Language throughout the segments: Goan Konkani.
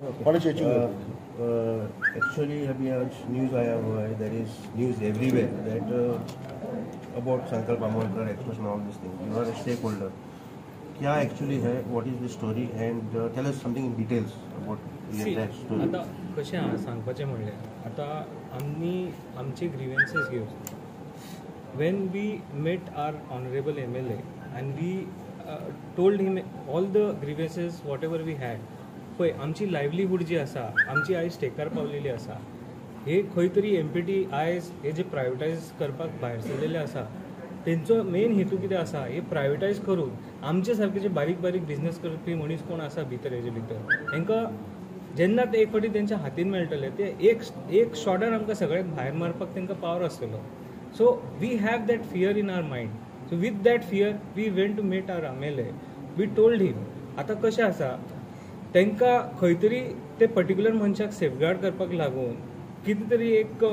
Actually अभी आज न्यूज़ आया हुआ है, there is news everywhere that about Sankalp Amonkar express and all this thing. You are a stake holder, क्या एक्चुअली है, what is the story and tell us something in details about that story. आतां कशें आहा सांगपाचें म्हणल्यार आतां आमी आमचे ग्रिवेन्सीस घेवन when we met our honourable MLA and we told him all the grievances whatever we had. पळय आमची लायवलीहूड जी आसा आमची आयज स्टेकार पावलेली आसा. हे खंय तरी एमपीटी आयज हे जे प्रायवेटायज करपाक भायर सरलेले आसा तेंचो मेन हेतू कितें आसा, हे प्रायवेटायज करून आमचे सारके जे बारीक बारीक बिजनेस करपी मनीस कोण आसा भितर हेजे भितर हेंकां जेन्ना ते एक फावटी तेंच्या हातीन मेळटले ते एक एक शॉर्टान आमकां सगळ्याक भायर मारपाक तेंकां पावर आसतलो. So we have that fear in our mind. So with that fear we went to meet our MLA. We told him आतां कशें आसा तांकां खंय तरी ते पर्टिक्युलर मनशाक सेफगार्ड करपाक लागून कितें तरी एक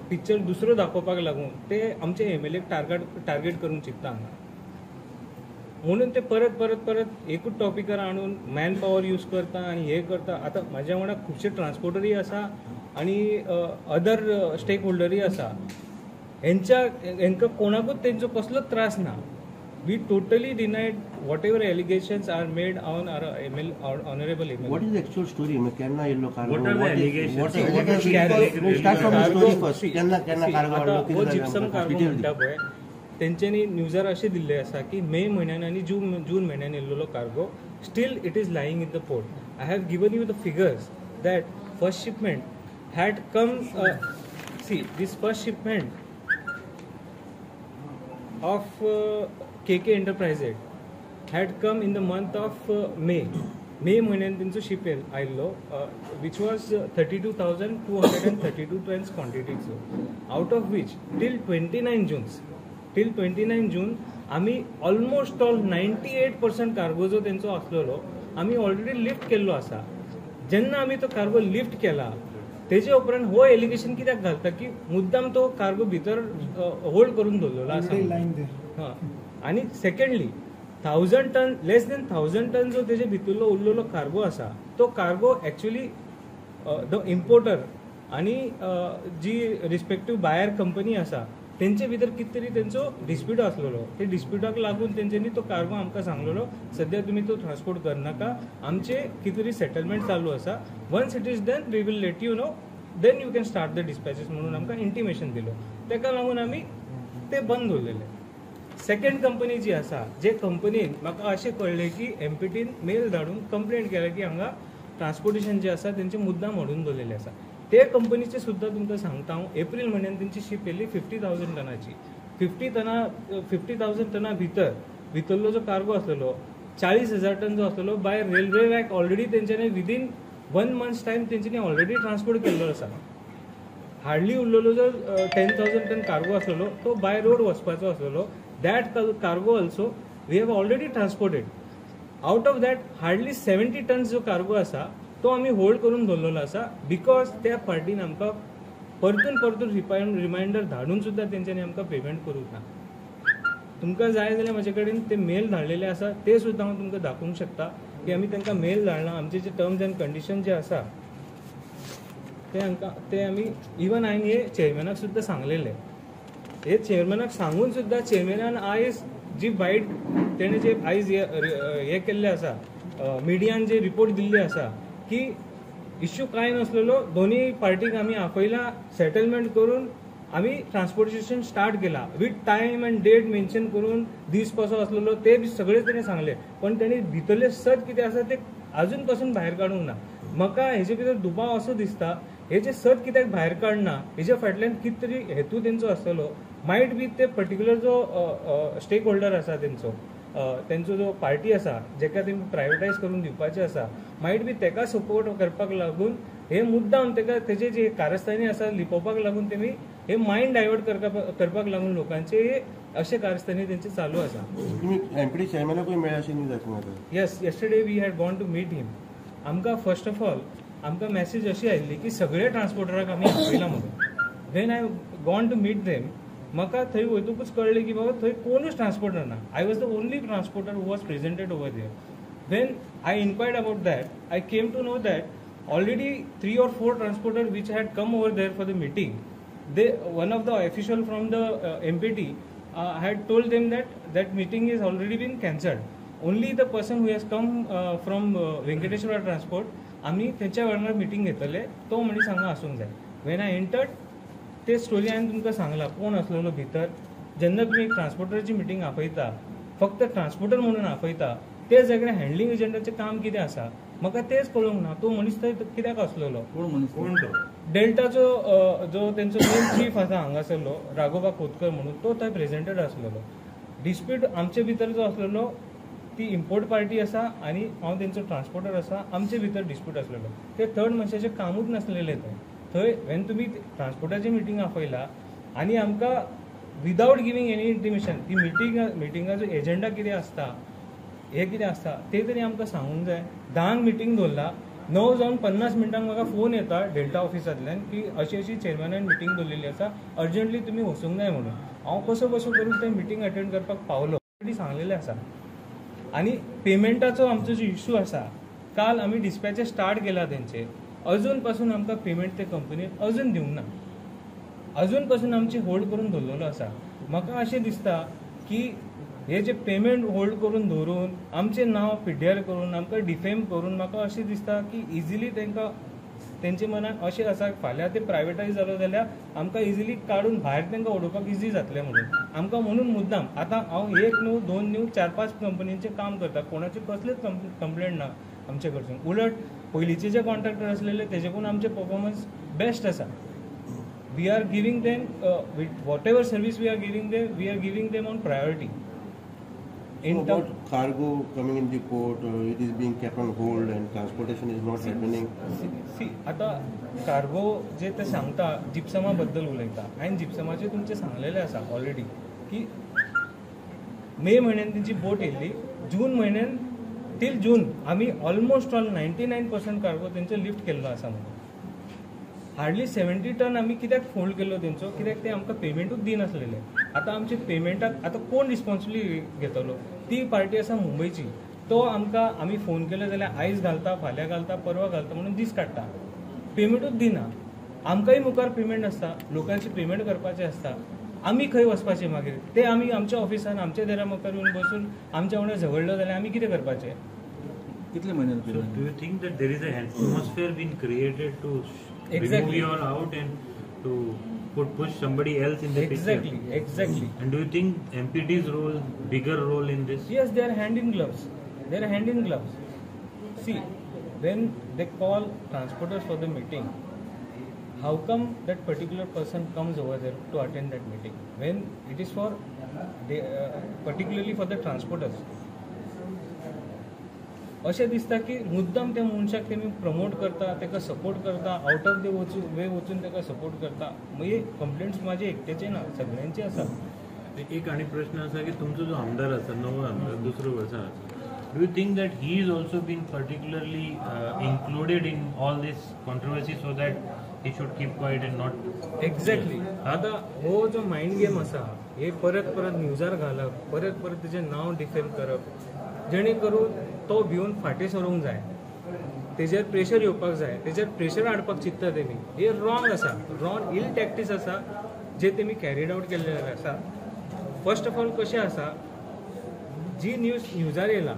पिक्चर दुसरो दाखोवपाक लागून ते आमचे एमएलए टार्गेट करूंक चिंत्ता हांगा. म्हणून ते परत परत परत एकूच टॉपिकार हाडून मॅन पावर यूज करता आनी हे करता. आतां म्हाज्या वांगडा खुबशे ट्रान्सपोर्टरूय आसा आनी अदर स्टेक होल्डरूय आसा. हेंच्या हेंकां कोणाकूच तेंचो कसलोच त्रास ना. We totally denied whatever allegations are made on our ML, our honorable MLA. What is the actual story? केन्ना येयल्लो cargo? What are the allegations? Start from the story first. केन्ना केन्ना कार्गो हाडलो? हो जिप्सम कार्गो म्हणटा पळय तेंच्यांनी न्यूजार अशें दिल्लें आसा की मे म्हयन्यान आनी जून म्हयन्यान येयल्लो cargo still it is lying in the port. I have given you the figures that first shipment had come. See this first shipment of KK Enterprises had come in the month of May. May म्हयन्यान तेंचो शिप आयिल्लो which was 32,232 tons क्वॉन्टिटीचो, out of which till 29 June आमी ऑलमोस्ट ऑल 98% कार्गो जो तेंचो आसलेलो आमी ऑलरेडी लिफ्ट केल्लो आसा. जेन्ना आमी तो कार्गो लिफ्ट केला तेजे उपरांत हो एलिगेशन कित्याक घालता की मुद्दाम तो कार्गो भितर होल्ड करून दवरलेलो आसा. हां, आनी secondly 1,000 ton less than 1,000 ton जो तेजे भितरलो उरलेलो कार्गो आसा तो कार्गो एक्चुअली the importer आनी जी रिस्पेक्टीव बायर कंपनी आसा तेंचे भितर कितें तरी तेंचो डिस्प्यूट आसलेलो. ते डिस्प्युटाक लागून तेंच्यांनी तो कार्गो आमकां सांगलेलो सद्या तुमी तो ट्रान्सपोर्ट करनाका, आमचे कितें तरी सेटलमेंट चालू आसा, once it is done we will let you know, then you can start the dispatches म्हणून आमकां इंटिमेशन दिलो. तेका लागून आमी ते बंद दवरलेले. सेकंड कंपनी जी आसा जे कंपनीन म्हाका अशें कळ्ळें की एमपीटीन मेल धाडून कंप्लेंट केल्या की हांगा ट्रान्सपोर्टेशन जे आसा तेंचे मुद्दाम हाडून दवरलेले आसा. ते कंपनीचे सुद्दां तुमकां सांगता हांव एप्रील म्हयन्यान तेंची शिप येयल्ली 50,000 टनाची. 50,000 टना भितरलो जो कार्गो आसलेलो 40,000 टन जो आसलेलो बाय रेल्वे रॅक ऑलरेडी तेंच्यांनी विदीन 1 मंथ्स टायम तेंच्यांनी ऑलरेडी ट्रान्सपोर्ट केल्लो आसा. हार्डली उरलेलो जो 10,000 टन कार्गो आसलेलो तो बाय रोड वचपाचो आसलेलो. That cargo also we have already transported. Out of that hardly 70 tons जो कार्गो आसा तो आमी होल्ड करून दवरलेलो आसा because त्या पार्टीन आमकां परतून परतून रिमायंडर धाडून सुद्दां तेंच्यांनी आमकां पेमेंट करूंक ना. तुमकां जाय जाल्यार म्हजे कडेन ते मेल धाडलेले आसा ते सुद्दां हांव तुमकां दाखोवंक शकता की आमी तांकां मेल धाडला. आमचे जे टर्म्स एंड कंडिशन जे आसा ते आमकां ते आमी इवन हांवें हे चेअरमॅनाक सुद्दां सांगलेले. हे चेअरमॅनाक सांगून सुद्दां चेअरमॅनान आयज जी बायट तेणें जे आयज हे केल्ले आसा मिडियान जे रिपोर्ट दिल्ले आसा की इश्यू कांय नासलेलो, दोनूय पार्टीक आमी आपयला, सेटलमेंट करून आमी ट्रान्सपोर्टेशन स्टार्ट केला with time and date mention करून दीस कसो आसलेलो ते बी सगळें तेणें सांगलें. पण तेणी भितरलें सत कितें आसा तें आजून पासून भायर काडूंक ना. म्हाका हेजे भितर दुबाव असो दिसता हे जे सत कित्याक भायर काडना हेज्या फाटल्यान कितें तरी हेतू तेंचो आसतलो. मायट बी ते पर्टिक्युलर जो स्टेक होल्डर आसा तेंचो तेंचो जो पार्टी आसा जेका तेमी प्रायवेटायज करून दिवपाचें आसा मायट बी तेका सपोर्ट करपाक लागून हे मुद्दाम तेका तेजे जे कारस्थानी आसा लिपोवपाक लागून तेमी हे मायंड डायवर्ट करपाक लागून लोकांचे हे अशे कारस्थानी तेंचे चालू आसा. तुमी एमपीटी चेअरमॅनाकूय मेळ्ळा अशें न्यूज आसा. Yes, yesterday we had gone to meet him. आमकां फर्स्ट ऑफ ऑल आमकां मॅसेज अशी आयिल्ली की सगळे ट्रान्सपोर्टराक आमी आपयला म्हणून. When I gone to meet them म्हाका थंय वयतकूच कळ्ळें की बाबा थंय कोणूच ट्रान्सपोर्टर ना. I was the only transporter who was presented over there. When I inquired about that I came to know that Already 3 or 4 transporter which had come over there for the meeting, they one of the official from the MPT had told them that that meeting is already been cancelled. Only the person who has come from Venkateshwara transport आमी तेंच्या वांगडा मिटींग घेतले, तो मनीस हांगा आसूंक जाय. When I entered ते स्टोरी हांवें तुमकां सांगला कोण आसलेलो भितर. जेन्ना तुमी ट्रान्सपोर्टराची मिटींग आपयता, फक्त ट्रान्सपोर्टर म्हणून आपयता, ते जाग्यार हँडलिंग एजंटाचें काम कितें आसा म्हाका तेंच कळूंक ना. तो मनीस थंय कित्याक आसलेलो? कोण मनीस? कोण तो? डेल्टाचो जो तेंचो मेन चीफ आसा हांगासरलो राघोबा खोतकर म्हणून, तो थंय प्रेजेंटेड आसलेलो. डिस्प्यूट आमचे भितर जो आसलेलो ती इम्पोर्ट पार्टी आसा आनी हांव तेंचो ट्रान्सपोर्टर आसा, आमचे भितर डिस्प्यूट आसलेलो. ते थर्ड मनशाचें कामूच नासलेलें थंय. थंय when तुमी ट्रान्सपोर्टाची मिटींग आपयला आनी आमकां विदावट गिवींग एनी इंटिमेशन ती मिटिंगाचो एजेंडा कितें आसता, हें कितें आसता तें तरी आमकां सांगूंक जाय. 10 मिटींग दवरला, 9 जावन 50 मिनटांक म्हाका फोन येता डेल्टा ऑफिसांतल्यान की अशी अशी चेअरमॅनान मिटींग दवरलेली आसा, अर्जंटली तुमी वचूंक जाय म्हणून. हांव कसो कसो करून तें मिटींग अटेंड करपाक पावलो सांगलेलें आसा. आनी पेमेंटाचो आमचो जो इशू आसा, काल आमी डिस्पॅचेस स्टार्ट केला तेंचे, अजून पासून आमकां पेमेंट ते कंपनीन अजून दिवंक ना, अजून पासून आमची होल्ड करून दवरलेलो आसा. म्हाका अशें दिसता की हे जे पेमेंट होल्ड करून दवरून आमचें नांव पिड्ड्यार करून आमकां डिफेम करून म्हाका अशें दिसता की इजिली तांकां तेंचे मनान अशें आसा फाल्यां ते प्रायवेटायज जालो जाल्यार आमकां इजिली काडून भायर तांकां उडोवपाक इजी जातलें म्हणून आमकां म्हणून मुद्दाम. आतां हांव 1 न्हू 2 न्हू 4-5 कंपनींचें काम करता, कोणाची कसलीच कंप्लेंट ना आमचे कडसून. उलट पयलींचे जे कॉन्ट्रॅक्टर आसलेले तेजे कडून आमचे परफॉर्मन्स बेस्ट आसा. We are giving them with whatever service we are giving them, we are giving them on priority. In about cargo coming in the port, it is being kept on hold and transportation is not happening. See, आता कार्गो जे ते सांगता जिप्समा बद्दल उलयता, हांवें जिप्समाचे तुमचे सांगलेले आसा ऑलरेडी की मे म्हयन्यान तेंची बोट येयल्ली, जून म्हयन्यान टील जून आमी ऑलमोस्ट ऑल 99% कार्गो तेंचो लिफ्ट केल्लो आसा म्हणून. हार्डली 70 टन आमी कित्याक फोल्ड केल्लो तेंचो, कित्याक ते आमकां पेमेंटूच दिनासलेले. आतां आमचे पेमेंटाक आतां कोण रिस्पॉन्सिबिलिटी घेतलो? ती पार्टी आसा मुंबयची, तो आमकां आमी फोन केलो जाल्यार आयज घालता, फाल्यां घालता, परवां घालता म्हणून दीस काडटा, पेमेंटूच दिना. आमकांय मुखार पेमेंट आसता, लोकांचे पेमेंट करपाचें आसता, आमी खंय वचपाचें मागीर? ते आमी आमच्या ऑफिसान आमच्या दारा मुखार येवन बसून आमच्या वांगडा झगडलो जाल्यार आमी कितें करपाचें? कितले म्हयने? So do you think that there is an atmosphere been created to remove you all out and to push somebody else in the picture? Exactly. And do you think MPT's role, bigger role in this? Yes, they are hand in gloves. They are hand in gloves. See, when they call transporters for the meeting, how come that particular person comes over there to attend that meeting when it is for they, particularly for the transporters? अशें दिसता की मुद्दाम त्या मनशाक तेमी प्रमोट करता, ताका सपोर्ट करता, आउट ऑफ the वे वचून ताका सपोर्ट करता. मागीर कंप्लेंट्स म्हाजे एकट्याचे ना, सगळ्यांचे आसा. एक आनी प्रश्न आसा की तुमचो जो आमदार आसा, नवो आमदार दुसरो वर्सा आसा, do you think that he is also been particularly included in all this controversy so that he should keep quiet and not? Exactly. आतां हो जो मायंड गेम आसा, हे परत परत न्यूजार घालप, परत परत तेजें नांव डिफेम करप, जेणे करून तो भिवन फाटीं सरूंक जाय, तेजेर प्रेशर येवपाक जाय, तेजेर प्रेशर हाडपाक चिंत्ता तेमी. हे रॉंग आसा, रॉंग इल टॅक्टीस आसा जे तेमी कॅरीड आवट केल्ले आसा. फर्स्ट ऑफ ऑल कशें आसा, जी न्यूज न्यूजार येयला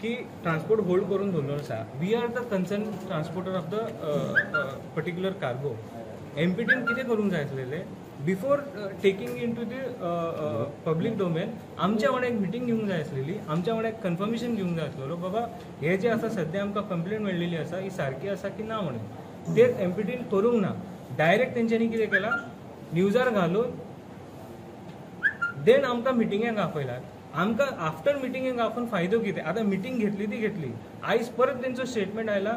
की ट्रान्सपोर्ट होल्ड करून दवरलेलो आसा, we are the concern transporter of the particular cargo. एमपीटीन कितें करूंक जाय आसलेलें, before taking into the public domain आमच्या वांगडा एक मिटींग घेवंक जाय आसलेली, आमच्या वांगडा एक कन्फर्मेशन घेवंक जाय आसलेलो, बाबा हे जे आसा सद्या आमकां कंप्लेन मेळ्ळेली आसा ही सारकी आसा की ना म्हणून. तेच एमपीटीन करूंक ना, डायरेक्ट तेंच्यांनी कितें केलां, न्यूजार घालून देन आमकां मिटिंगेक आपयलात. आमकां आफ्टर मिटिंगेक आपोवन फायदो कितें? आतां मिटींग घेतली ती घेतली, आयज परत तेंचो स्टेटमेंट आयला,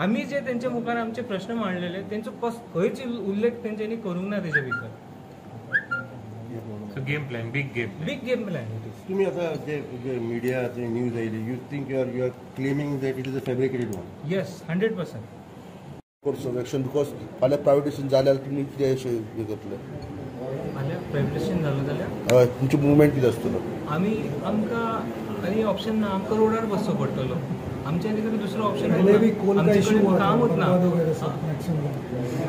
आमी जे तेंच्या मुखार आमचे प्रश्न मांडलेले तेंचो खंयच उल्लेख तेंच्यांनी करूंक ना तेजे भितर. So game plan, big game plan. Big game plan it is. तुम्ही आता जे मीडिया जे न्यूज आयली, you think you are claiming that it is a fabricated one? Yes, 100%. Course of action because फाल्यां प्रायवेटायझेशन जाल्यार तुमी कितें अशें हें करतले? फाल्यां प्रायवेटायझेशन जालो जाल्यार हय, तुमचें मुवमेंट कितें आसतलो? आमी आमकां आनी ऑप्शन ना, आमकां रोडार बसचो पडटलो. आमच्या तरी दुसरो ऑप्शन आमचे कडेन कामूच ना.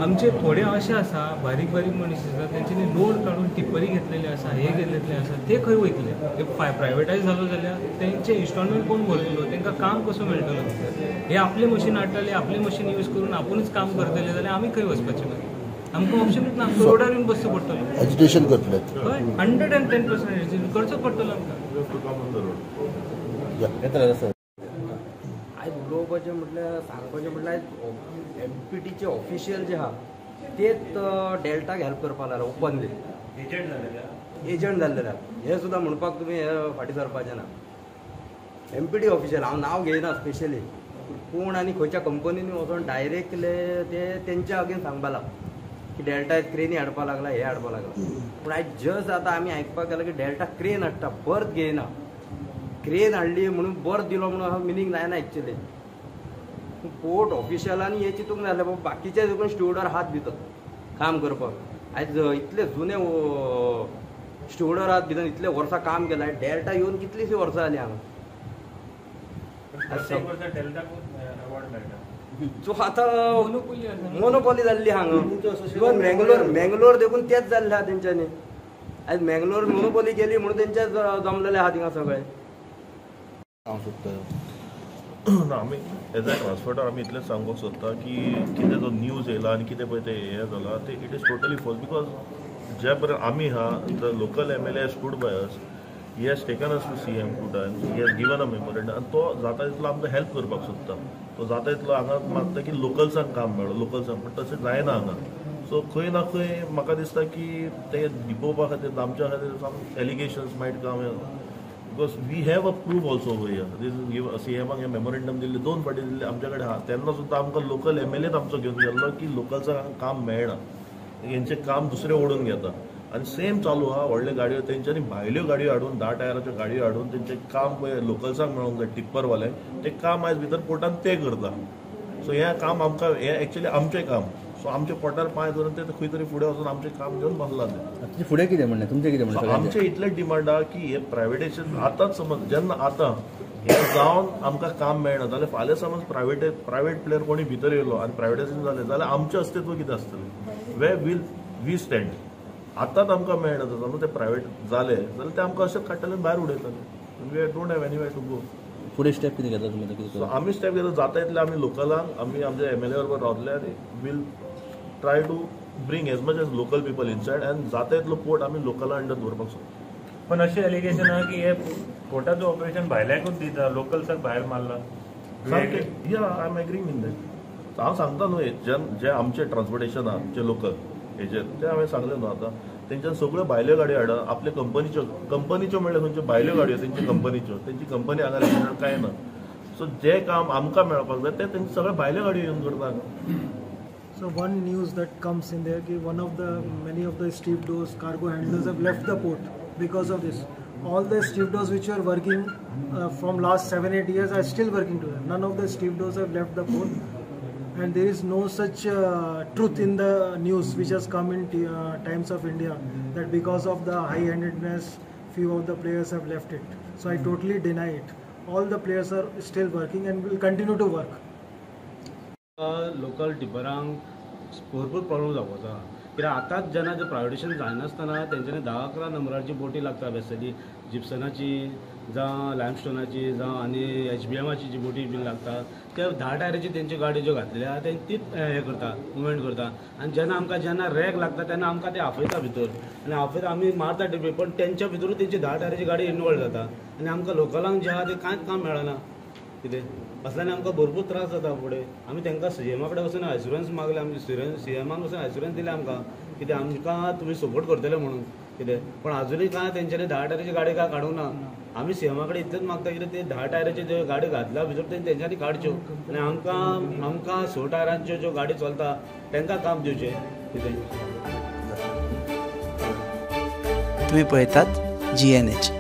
आमचे थोडे अशे आसा बारीक बारीक मनीस आसा तेंच्यांनी लोन काडून टिप्परी घेतलेले आसा, हे घेतलेले आसा, ते खंय वयतले? ते प्रायवेटायज जालो जाल्यार तेंचे इन्स्टॉलमेंट कोण भरतलो, तेंकां काम कसो मेळटलो? हे आपले मशीन हाडटले, आपले मशीन यूज करून आपुणूच काम करतले जाल्यार आमी खंय वचपाचें मागीर? आमकां ऑप्शनूच ना, आमकां रोडार येवन बसचो पडटलो. एजिटेशन करतले, हय, 110% एजिटेशन करचो पडटलो आमकां. आयज उलोवपाचें म्हटल्यार सांगपाचें म्हटल्यार आयज एमपीटीचे ऑफिशियल जे आहा तेच डेल्टाक हेल्प करपाक लागला ओपनली. एजंट जाल्ले आहा हें सुद्दां म्हणपाक तुमी हे फाटीं सरपाचें ना. एमपीटी ऑफिशियल हांव नांव घेयना स्पेशली कोण आनी खंयच्या कंपनीनी वचोन डायरेक्टली ते तेंच्या अगेन सांगपा लागला की डेल्टा क्रेनी हाडपाक लागला, हे हाडपाक लागला. पूण आयज जस्ट आतां आमी आयकपाक गेला की डेल्टा क्रेन हाडटा, बर्थ घेयना. क्रेन हाडली म्हणून बर्थ दिलो म्हणून असो मिनींग जायना एक्चुअली. पोर्ट ऑफिशियलांनी हें चिंतूंक जाय आसलें, बाकीचे देखून स्टुवर्डार हात भितर काम करपाक. आयज इतले जुने स्टुवर्डार हात भितर इतले वर्सां काम केलां, डेल्टा येवन कितलींशीं वर्सां जालीं हांगा. सो आतां मोनोपोली जाल्ली हांगा. इवन मँगलोर देखून तेच जाल्लें आहा तेंच्यांनी. आयज मँगलोर मोनोपोली केली म्हणून तेंचे जमलेले आहा थिंगा सगळे. ना, आमी एज अ ट्रान्सपोर्टर आमी इतलेंच सांगूंक सोदता की कितें जो न्यूज येयला आनी कितें पळय तें हें जालां तें it is totally false. Because ज्या पर्यंत आमी आहा the local MLA stood by us, he has taken us to CM 2 times, he has given a memorandum आनी तो जाता तितलो आमकां हेल्प करपाक सोदता. तो जाता तितलो हांगा मागता की लोकल्सांक काम मेळो, लोकल्सांक, पूण तशें जायना हांगा. सो खंय ना खंय म्हाका दिसता की ते लिपोवपा खातीर आमच्या खातीर some allegations might come because we have a proof also over here. This is सीएमाक hey memorandum दिल्लें, 2 फावटी दिल्लें आमच्या कडेन आहा. तेन्ना सुद्दां आमकां लोकल एमएलएच आमचो घेवन गेल्लो की लोकल्सांक काम मेळना, हेंचें काम दुसरें ओडून घेता. आनी सेम चालू आहा, व्हडल्यो गाडयो तेंच्यांनी भायल्यो गाडयो हाडून 10 टायराच्यो गाडयो हाडून तेंचें काम पळय लोकल्सांक मेळोंक जाय टिप्परवाले, तें काम आयज भितर पोर्टान ते करता. सो हें काम आमकां, हें एक्चुअली आमचें काम. सो आमच्या पोटार पांय धरून ते खंय तरी फुडें वचून आमचें काम घेवन बसलां तें. फुडें कितें म्हणणें तुमचें, कितें म्हणणें? आमचें इतलें डिमांड आहा की हें प्रायवेटायजेशन आतांच समज जेन्ना आतां हें जावन आमकां काम मेळना जाल्यार फाल्यां समज प्रायवेट प्लेयर कोणी भितर येयलो आनी प्रायवेटायजेशन जालें जाल्यार आमचें अस्तित्व कितें आसतलें? वे will we stand? आतांच आमकां मेळना समज ते प्रायवेट जाले जाल्यार ते आमकां अशेंच काडटले आनी भायर उडयतले. We don't have anywhere to go. फुडें स्टेप कितें घेतला तुमी? सो आमी स्टेप घेतला जाता इतले आमी लोकलांक, आमी आमच्या एमएलए बरोबर रावतले आनी we'll try to bring as much as local people inside and जाता इतलो पोर्ट आमी लोकला अंडर दवरपाक सोदता. पण अशें एलिगेशन आहा की हे पोर्टाचो ऑपरेशन भायल्यांकूच दिता, लोकल्साक भायर मारला. सारकें, yeah I am agreeing in that. हांव सांगता न्हू, जे आमचें ट्रान्सपोर्टेशन आहा आमचें लोकल हेजेर तें हांवें सांगलें न्हू. आतां तेंच्यान सगळ्यो भायल्यो गाडयो हाडा, आपले कंपनीच्यो म्हणल्यार खंयच्यो भायल्यो गाडयो तेंची कंपनीच्यो, तेंची कंपनी हांगा रजिस्टर्ड कांय ना. सो जें काम आमकां मेळपाक जाय तें तेंचे सगळे भायल्यो गाडयो येवन करता. So one news that comes in there ki one of the many of the stevedores, cargo handlers have left the port because of this. All the stevedores which are working from last 7-8 years are still working today. None of the stevedores have left the port, and there is no such truth in the news which has come in Times of India that because of the high-handedness few of the players have left it. So I totally deny it. All the players are still working and will continue to work. Local टिपरांक भरपूर प्रॉब्लम जावपाचो आहा. कित्याक आतांच जेन्ना जें प्रायवेटेशन जायनासतना तेंच्यांनी 10-11 नंबराची बोटी लागता बेसिकली जिप्सनाची जावं लायमस्टोनाची जावं आनी HBMाची जी बोटी बीन लागता त्या 10 टायराची तेंच्यो गाडयो ज्यो घातलेल्यो आहा ते तीच हें करता, मुवमेंट करता. आनी जेन्ना आमकां जेन्ना रॅक लागता तेन्ना आमकां ते आपयता भितर आनी आपयता आमी मारता टिपी, पण तेंच्या भितरूच तेंची 10 टायराची गाडी इनवॉल्व जाता आनी आमकां लोकलांक जें आहा तें कांयच काम मेळना. कितें असल्यान आमकां भरपूर त्रास जाता फुडें. आमी तांकां सीएमा कडेन वचून एश्युरन्स मागले, आमी सीएमान वचून एश्युरन्स दिलें आमकां कितें आमकां तुमी सपोर्ट करतले म्हणून कितें, पण आजुनूय कांय तेंच्यांनी 10 टायराची गाडी काय काडूंक ना. आमी सीएमा कडेन इतलेंच मागता कितें ते 10 टायराची ज्यो गाडी घातल्या भितर ते तेंच्यांनी काडच्यो आनी आमकां आमकां 6 टायरांच्यो ज्यो गाडी चलता तांकां काम दिवचें कितें. तुमी पळयतात GNH.